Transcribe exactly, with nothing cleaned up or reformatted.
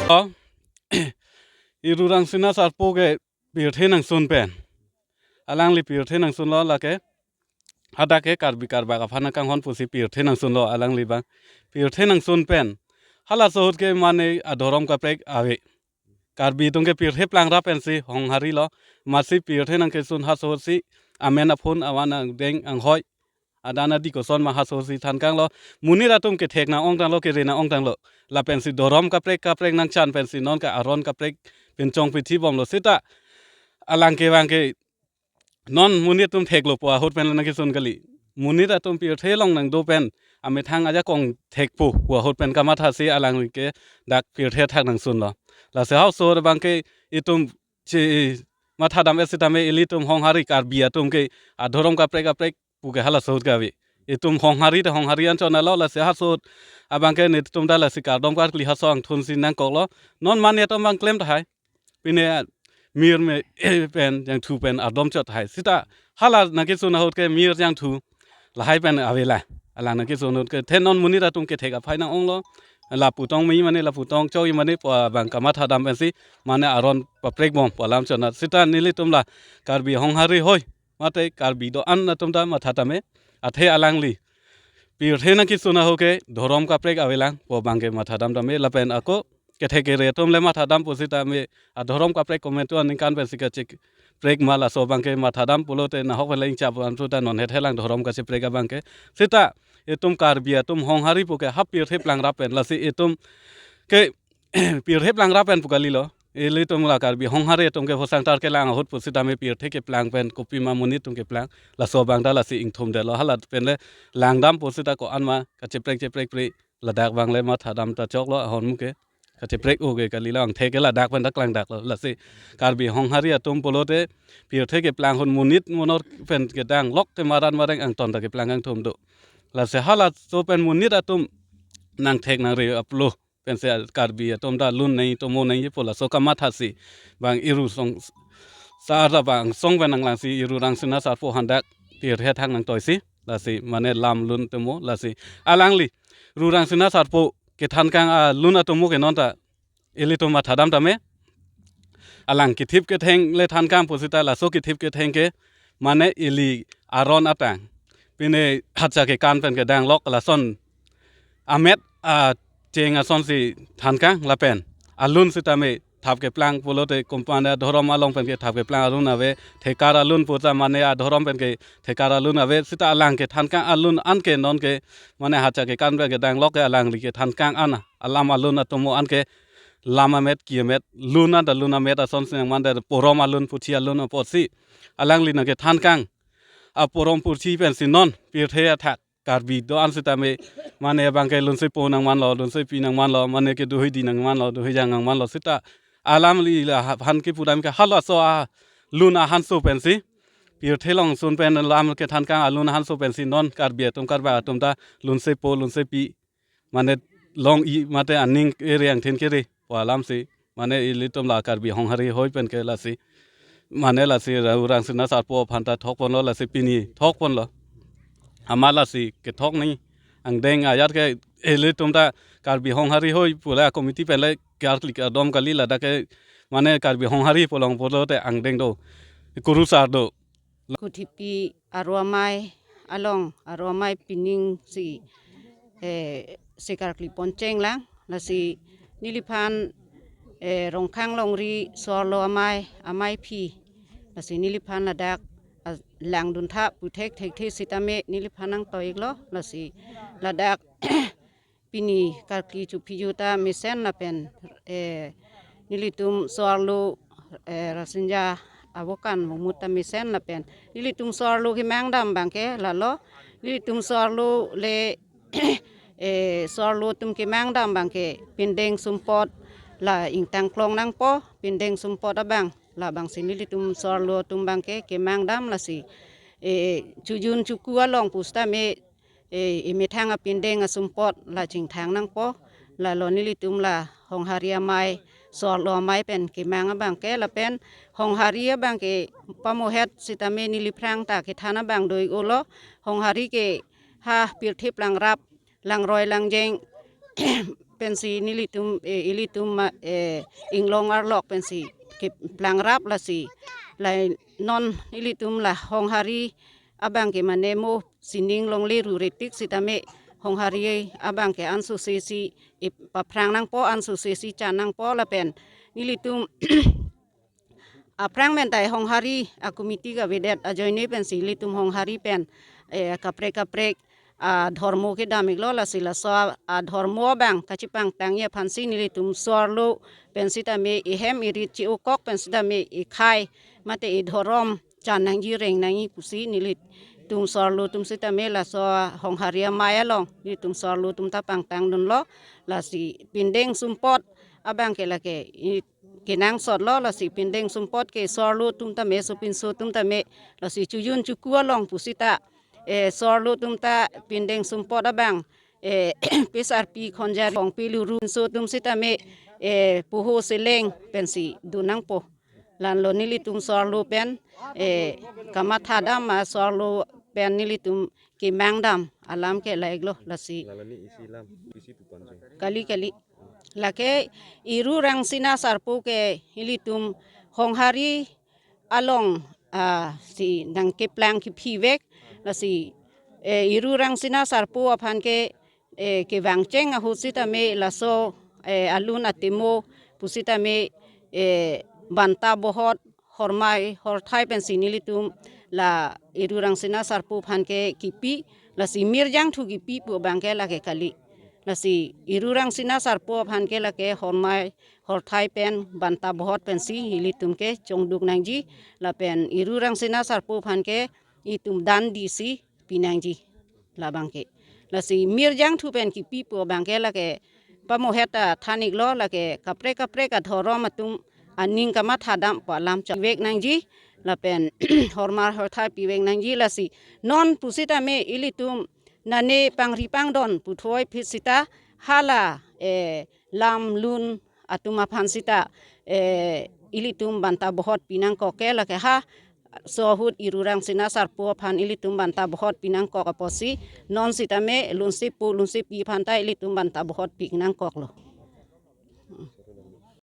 Iru Rangsina Sarpo ke pirthe nangsun pen, alangli pirthe nangsunlo, lake hadak ke Karbi Karbak aphan nangkanghon pusi pirthe nangsunlo, alangli abang pirthe nangsun pen halaso ahut ke mane adhorom kaprek ave. Karbi atum ke pirthe plangrap pensi hongharilo, masi pirthe nangkesun haso ahut si amen aphun, avan angdeng anghoi, adan adi koson ma haso ahut si thankanglo. Monit atum kethek nang-ongtanglo, kere nang-ongtanglo. Lapensi dhorom kaprek kaprek nangchan pensi non ke aron kaprek pinchong pithi bomlo. Seta alang ke abang ke non monit atum theklo pu ahut pen nangkesun kali. Monit atum pirthe along nangdo pen amethang ajakong thekpo pu ahut pen kamathasi alang ke dak pirthe athak nangsunlo. Lasi haso abang ke itum chi mathadam-et sitame ilitum honghari, Karbi atum ke adhorom kaprek kaprek pu ke halaso ahut ke ave. Itum honghari ta honghari anchot nalo, lasi haso abang ke netum ta lasi kardom karkli haso angthunsi nangkoklo. Non mane atum abang klem tahai, pine mir me pen jangthu pen ardom chot tahai. Seta hala nangkesun ahut ke mir jangthu lahai pen avela. Alang nangkesun ahut ke the non monit atum kethek aphai nang-onglo. Lapu tong me mane, lapu tong choi mane pu abang kamathadam pensi mane aron paprek bom pu alam chot nat. Seta nelitum la Karbi honghari hoi mate Karbi do-an atum ta mathatame, athe alangli pirthe nangkesun ahut ke dhorom kaprek avelang pu abang ke mathadam tame, lapen ako kethek kere atum le mathadam pusitame adhorom kaprek komantu aningkan pensi kacheprek ma, laso abang ke mathadam pulote nahok pen le ingchap antu ta non hethelang dhorom kacheprek abang ke. Seta itum Karbi atum honghari pu ke ha pirthe plangrap pen, lasi itum ke pirthe plangrap pen pu kalilo. Ilitum la Karbi honghari atum ke hosang tar kelang ahut pusitame pirthe keplang pen kopima monit atum keplang, laso abang ta lasi ingthumdetlo. Hala pen le langdam pusita ko-an ma kacheprek cheprek pri, ladak abang le mathadam ta choklo, ahormu ke kacheprek-o ke kalilo, angthek ke ladak pen ta klangdaklo. Lasi Karbi honghari atum pulote pirthe keplang ahut monit monor pen kedanglok ke maran mareng angton ta keplang kangthum do. Lasi halaso pen monit atum nangthek nangre aplo pensi Karbi atum ta lun nangji, tomo nangji pu laso kamathasi bang iru song sar ta bang song pen nanglangsi Iru Rangsina Sarpo aphan dak pirthe athak nangtoisi, lasi mane lam lun tomo, lasi alangli Iru Rangsina Sarpo kethankang alun atomo ke non ta ilitum mathadam tame, alang kethip ketheng le thankang pusita laso kethip ketheng ke mane ili aron atang, pine hatcha kekan pen kedanglok lason amet acheng asonsi thankang, lapen alun sitame thap keplang pulote kompanda dhorom along pen ke thap keplang alun ave, thekar alun puta mane adhorom pen ke thekar alun ave. Seta alang kethankang alun anke non ke mane hatcha kekan pen kedanglok ke alangli kethankang an alam alun atomo anke lam amet ki amet, lun an ta lun amet asonsi nangman ta porom alun puthi alun apotsi alangli nangkethankang aporom puthi pensi non pirthe athak Karbi do-an sitame mane abang ke lunsepo nangmanlo, lunsepi nangmanlo, mane ke dohoidi nangmanlo, dohoijang nangmanlo, seta alamli la ha-, aphan kepudam ke halaso alun ahanso pensi pirthe along sun pen lam kethankang alun ahanso pensi non Karbi atum Karbak atum ta lunsepo lunsepi mane long-i mate aning kere angthin kere pu alamsi mane ilitum la Karbi honghari hoi pen ke lasi mane lasi Iru Rangsina Sarpo aphan ta thokponlo, lasi pini thokponlo. Amat lasi kethok ni angdeng ayat ke ilitum ta Karbi honghari hoi pu la committee pen le karkli kardom kali, ladak ke mane Karbi honghari pu along pulote angdeng do, kurusar do. Kuthipi Aro Amei along Aro Amei pining si, eh, si karkli poncheng lang, lasi neliphan, eh, Rongkhang longri so-arlo amei, ameiphi, lasi neliphan ladak, ah, langduntha pu thekthekthe sitame neliphan nangtoiklo, lasi ladak pini karkli chupiju ta mesen lapen, eh, nelitum so-arlo, eh, Rasinja Abokan Mumut ta mesen lapen nelitum so-arlo kemangdam abang ke lalo, nelitum so-arlo le, eh, so-arlo atum kemangdam abang ke pindeng sumpot la ingtangklong nangpo, pindeng sumpot abang labangsi nelitum so-arlo atum abang ke kemangdam, lasi, eh, chojun choku along pusitame, eh, emethang apindeng asumpot la chingthang nangpo, lalo nelitum la honghari amei, so-arlo amei pen kemang abang ke lapen honghari abang ke pamohet sitame neliphrang ta kethan abang do-iklo, honghari ke ha pirthe plangrap, langroi langjeng pensi nelitum, eh, ilitum ma, eh, inglong arlok pensi keplangrap lasi. Lahai non ilitum la Honghari abang ke mane mo sining longle rure tik sitame Honghari abang ke ansose si, eh, paphrang nangpo, ansose si chan nangpo lapen nelitum aphrang mentai Honghari a-committee kavedet ajoine pensi ilitum Honghari pen, eh, kaprek kaprek, ah, dhormo kedam iklo lasi laso a, ah, dhormo abang kachipangtangji aphansi nelitum so-arlo pen sitame ihem irit chi-ukok pen sitame ikhai mate idhorom chan nangji reng nangji pusi nelitum so-arlo atum sitame laso Honghari amei along nelitum so-arlo atum ta pangtangdunlo lasi pindeng sumpot abang ke lake i kenangsotlo lasi pindeng sumpot ke so-arlo atum tame sopinso atum tame lasi chojun choku along pusita, eh, so-arlo atum ta pindeng sumpot abang, eh, pisarpi khonjari pongpi luru so atum sitame, eh, poho seleng pensi dun nangpo. Lanlo nelitum so-arlo pen, eh, kamathadam ma so-arlo pen nelitum kemangdam alam ke la-iklo lasi. Lalo ni isi lam, isi puponji. Kali kali. Lake Iru Rangsina Sarpo ke ilitum Honghari along, ah, si nangkeplang kephi vek lasi, eh, Iru Rangsina Sarpo aphan ke, eh, kevangcheng ahut sitame laso, eh, alun atimo pusitame, eh, Banta Bohot Hormai Horthai pensi nelitum la Iru Rangsina Sarpo aphan ke kipi lasi mirjangthu kipi pu abang ke lake kali. Lasi Iru Rangsina Sarpo aphan ke lake Hormai Horthai pen Banta Bohot pensi ilitum ke chongduk nangji lapen Iru Rangsina Sarpo aphan ke itum dan disi pinangji labang ke. Lasi mirjangthu pen kipi pu abang ke lake pamohet ta than iklo lake kaprek kaprek adhorom atum aning kamathadam pu alam chot vek nangji lapen Hormai Horthai pivek nangji lasi non pusitame ilitum nane pangri pangdon puthoi phit sita hala, eh, lam lun atum aphan sita, eh, ilitum Banta Bohot pinangkok ke lake ha so ahut Iru Rangsina Sarpo aphan ilitum Banta Bohot pinangkok apotsi non sitame lunsepo lunsepi aphan ta ilitum Banta Bohot pinangkoklo.